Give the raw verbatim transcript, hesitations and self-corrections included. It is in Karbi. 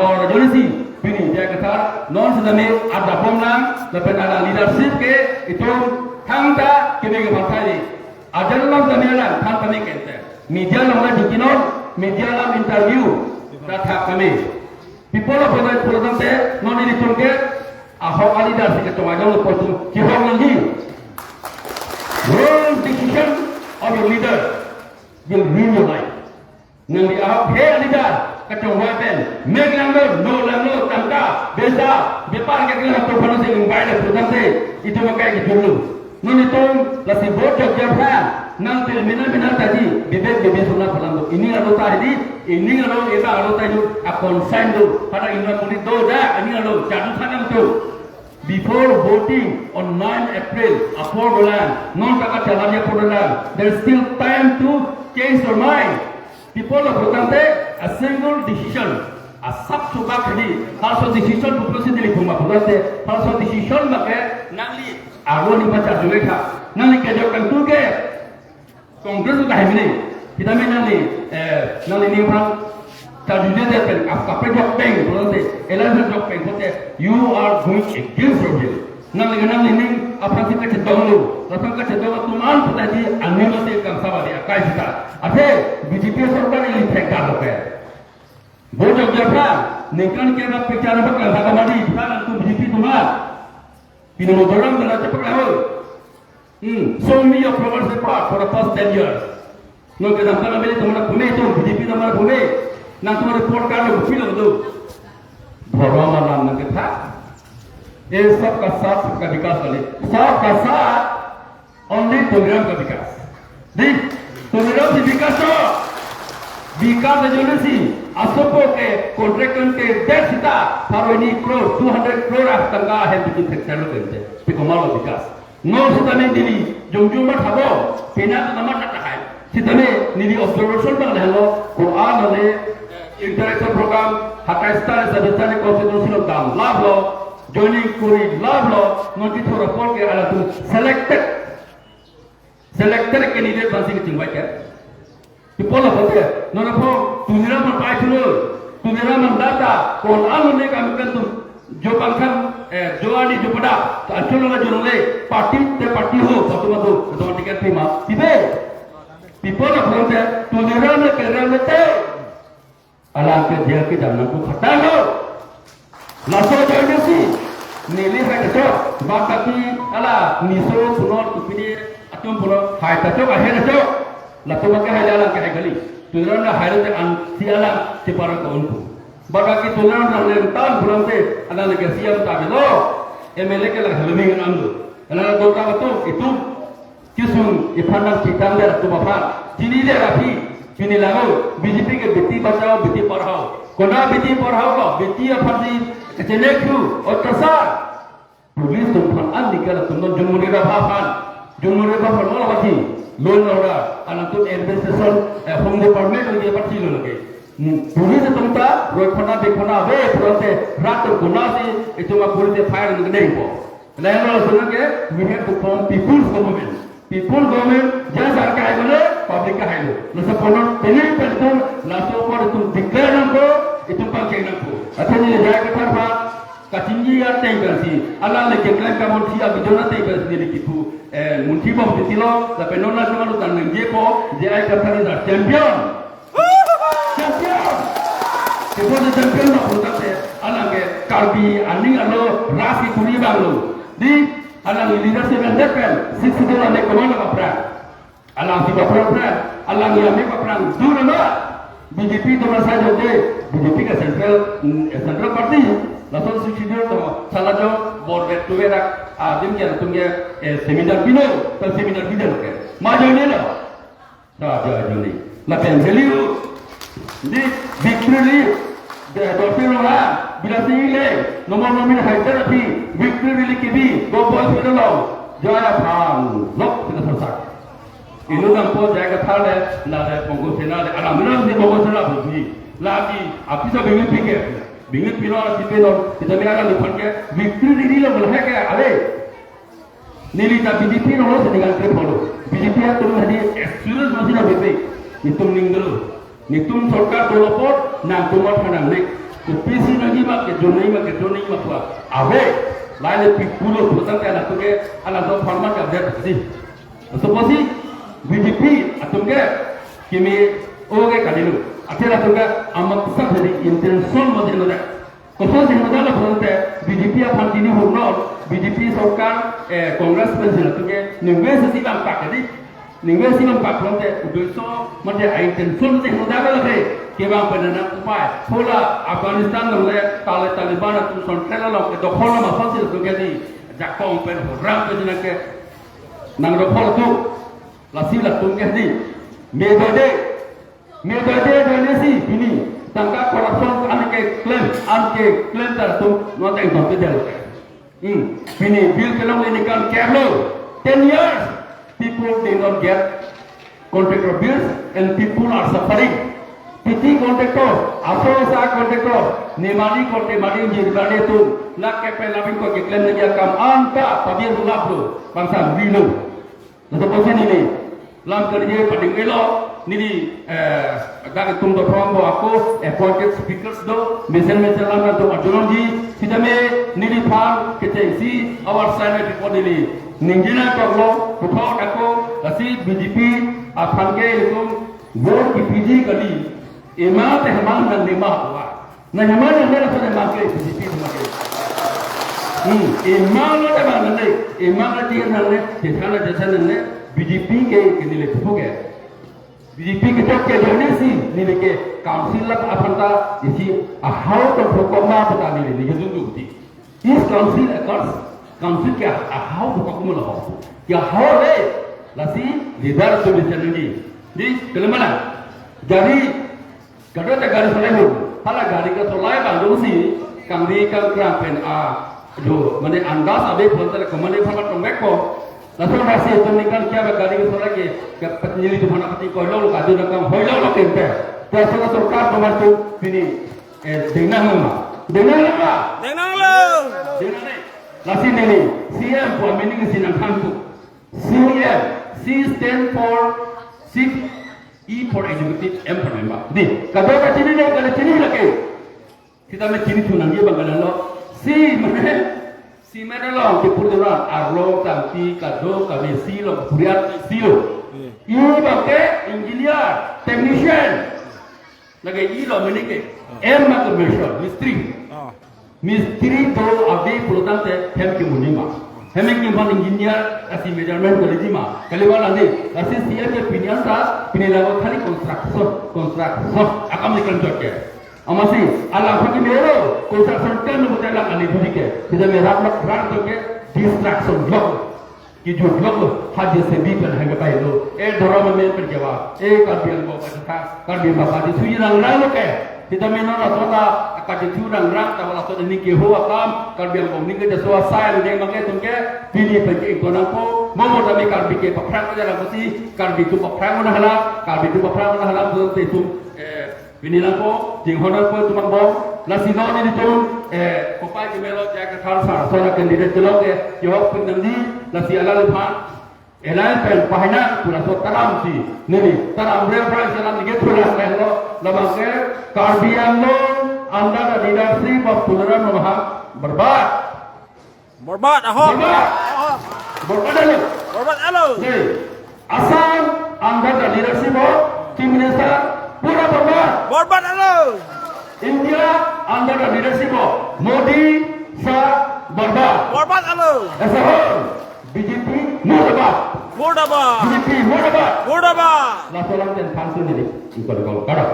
Or Jonisi, pini J I Kathar, non sitame adap bomnang, lapen alang leadership ke itum thangta kebe ke bangthai. Ajar alam tame alang than tame kente. Media along la jukinon, media alam interview ta thak tame. People of Bhadai Pura tangte, non ilitum ke ahok a leadership ke tong ajong lepo itum kihok nangji. Wrong decision of your leader will ruin your life. Nangli ahok he a leader kachongvoi pen mek langlo, no langlo, tangka, besa, bepar ke kena to phano se ingbai le putang se, itum akai kejurlo. Non itum lasi vote jokja aphan nangpil mina mina taji, bibek bibi suna phalang do. Ining alo ta hidi, ining alo eba alo ta ju a concern do. Pada inra muni do da, ining alo jadu sanam tu. Before voting on nine April, apor dolang, non ta kachalan apor dolang, there's still time to change your mind. People of Bhotante, a single decision, a sab subak hidi, halso decision bu prosi dili phuma Bhotante, halso decision bak ke nangli arlo ni bacha julekha, nangli kejok kangtung ke, Congress ta hai mene, kita me nangli, eh, nangli ni bang, ta juje de pen, ap kape jok peng, Bhotante, alliance jok peng, Bhotante, you are going against your will. Nangli nangli ning aphan si kachedonglo, aphan kachedong atum an puta di anima te kang sama di akai sita. Athe B J P sorkar ili thekdar lo ke. Vote jokja aphan, ningkan ke na pekja na bak lang sa kamadi, aphan nangtum B J P atum an. Pini mo dorang kena cepat lah. Hmm, show me your progress report for the past ten years. Non kedam kana beli teman pume tu, B J P teman pume. Nangtum report card lo feel lo tu. Borom alam nang kita. ये सबका साथ सबका विकास वाले, सबका साथ, only Tuliram ka Vikas. Di, Tuliram si Vikas to. Vikas agency, asopo ke contractor ke der sita, pharo hini crore, two hundred crore ah tangka ahem bikin thekser lo kente. Piko ma lo Vikas. Ngo sitame dili, jongjong ma thabo, pina to nama ta hai. Sitame neli observation bang le lo, ko-an le interaction program, hatai star sa dotani constituency lo dam lab lo, joining kuri lab lo, non kethor apor ke alangtum selected, selected candidate bang si kechingvai ke. People of Bhotante, non apor, Tuliram man pai thulo, Tuliram man data, ko-an lo ne kam kan tum, jo bang kan, eh, jo ani jo pada, ta chulo na jo le, party te party ho, satu matu, satu ticket pima, tipe. People of Bhotante, Tuliram le Tuliram le te. Alang ke dia ke jam nangku khatang lo. Laso ajoine si neli hai kachok, bakaki ala niso punor kupini atum punor hai kachok, aher kachok. Latum ke hai alang ke hai kali. Tuliram na hai lote an si alang si para ko unku. Bakaki Tuliram na lem tan pulang te alang ke siam ta lo. M L A ke lang helmi ngan ando. Alang dota atum itum kesung iphan nangchetang der atum aphan. Chini der aphi, chini lango, B J P ke beti bachao, beti padhao. Kona beti padhao lo, beti aphan si kachelek thu, otasar. Police atum aphan an nikal atum non jumuri rabha aphan. Jumuri rabha aphan lo lagi. Law and order, alangtum administration, eh, Home Department lo dia pati lo lagi. Hmm, police atum ta, roi khona, be khona, be, purante, rat atum khona si, itum a police fire nang dengpo. Lain lo lason ke, we have to form people's government. People government, jasa kai mane, public ka hai lo. Laso apor non, pini pen itum, laso apor itum declare nangpo, itum pangcheng nangpo. Athe neli J I Kathar aphan, kachingki ateng pensi, alang le keklem kamonsi abidon ateng pensi neli kipu, eh, munsi bom titi lo, lapen non laso malu tan nangjepo, J I Kathar is a champion. Champion! Kebo je champion ma puta te, alang ke Karbi aning alo rasi kuri bang lo. Di, alang leadership and that pen, six schedule ane komando kapra. Alang si bapra pra, alang ya me kapra, dura ma. B J P to masa jo de, B J P ka central, mm, central party. Lason six schedule to, sala jo, bor bet tu berak, adim ke atum ke, eh, seminar pino, to seminar pino ke. Ma jo ne lo. Ta ajo ajo ni. Lapen value. Di victory lap. De dorsi lo ha. Bila si le. Nomor nomor hai terapi. Victory lap kibi. Go boy sila lo. J I aphan. Lok sila sasak. Inut nangpo J I Kathar le. La le Bongo Sena le. Alam bilang si Bongo Sena buji. Lagi. Api sa bingi pikir. Bingi pino si pino. Kita bilang di pan ke. Victory lap lo hai ke. Ale. Neli ta B J P nolo sini kan trip holo. B J P atum hadi assurance masih na B J P. Itum ning dulu. Nitum sorkar dolo apot, nangtum aphan nangnek. Kopisi Juni ma ke juni ma pua. Ave. Laile pi pulo pulo tangte anak tuke anak to format ka update si. Suppose B J P atum ke kimi oke kadilu. Akhir atum ke amat sab jadi intention mo jadi mo. Koson sing modal lo phote B J P aphan kini hurno, B J P sorkar, eh, Congress pen sila tuke, ningve si bang pak jadi, ningve si bang pak phote, udoiso, mate a intention sing modal lo ke, kevang pen nang upai, pula Afghanistan lo le, Tali-, Taliban atum son kela lo ke, dokhol lo ma son sila tuke di, jakong pen, orang pen sila ke, nang dokhol tu, lasi latum ke di, medode, Medode done si pini tangka corruption an keklem, an keklem ta latum non ta ington te del. Hmm. Pini bill kelong ini kan kerlo. Ten years, people did not get contractor bills and people are suffering. P T contractor, aso sa contractor, nemani korte mani jir mani tu, lak ke pen labin ko keklem lagi akam anta pabir lap lo, bangsa rilo. Laso apotsi neli lam kerja pading elo, neli, eh, dak tum do from bo ako appointed speakers do, mesen mesen lam tum ajonon di, sitame neliphan kechengsi our side report neli ningje nangkoklo, puthot ako, lasi B J P aphan ke itum vote kipiji kali, ema te hemang nangne ma wa. Nang hemang nangne laso hemang ke, B J P hemang ke. Hmm, hemang lo hemang nangne, hemang lo tiang nangne, jesa na jesa nangne, B J P ke, ke neli pupu ke. B J P ke chok ke jone si, neli ke council lap aphan ta, isi ahau to hukum ma pata neli, neli jung jung ti. Is council a curse? Council ke ahau to hukum lo ho. Ya ho le, lasi leader to bisa neli. Di, kelemana? Jadi, Kadokave gari solai ho. Hala gari kesolai abang dosi, kangri kangkrang pen a, jo, mane andas ave pon tele komane phamat tongvek ko. Lason rasi itu ningkan kia ba gari kesolai ke, ke petnyili tu mana peti koilong ka dun kang hoilong lo kente. Terus sorkar pembantu pini, eh, dengnang lo ma. Dengnang lo ma. Dengnang lo. Dengnang ni. Lasi neli, C M pu meaning si nangthan tu. C M, C stand for chief, E for executive, M for member. Di, kadokave chini le, kali chini lagi. Sitame chini tu nangji bang kali lo. C mane, C mane lo, kipur dura, arlo, tampi, kado, kami C lo, kuriat C lo. E bang ke, engineer, technician. Lagi E lo meaning ke, M ma ke machine, mistri. Ah. Mistri do ave pulo tangte hem ke monit ma. Hem ke mon engineer, lasi measurement kali ji ma. Kali wala ni, lasi C M ke pini anta, pini lago khali construction, construction. Akam ni kan jot ke. Amatsi, alang pagi mero, construction kan mo tela kali budi ke. Kita merap lok ran to ke, distraction lok. Kejut lok lo, ha J C B pen hang kepai lo. Eh, dhorom amen pen kewa. Eh, Karbi Anglong pen tha, Karbi Anglong pen suji rang rang lo ke. Sitame non laso ta, kaji chu rang rang, ta laso ta ning keho akam, Karbi Anglong ning ke jaso asai lo deng bang ke tum ke, pini pen ke ingkon nangpo, mo mo tame Karbi ke paphrang ko jalan ko si, Karbi tu paphrang ko na hala, Karbi tu paphrang ko na hala, tu te tum, eh, Pini nangpo, jinghon nangpo tum angbong, lasi non nelitum, eh, kopai kemelo J I Kathar sar, sona candidate kelok ke, kehok pindam di, lasi alangliphan, alangli pen pahina, pura so taram si, neli, taram reference alam nige pura melo, labang ke, Karbi Anglong, under the leadership of Tuliram Ronghang, berbat. Borbat, ahok. Borbat. Borbat alo. Borbat alo. Hey. Assam under the leadership of Chief Minister, pura borbat. Borbat alo. India under the leadership of Modi, Shah, borbat. Borbat alo. As a whole, B J P murdabad. Murdabad. B J P murdabad. Murdabad. Laso alam pen thansu neli. Ingkol ingkol. Kada.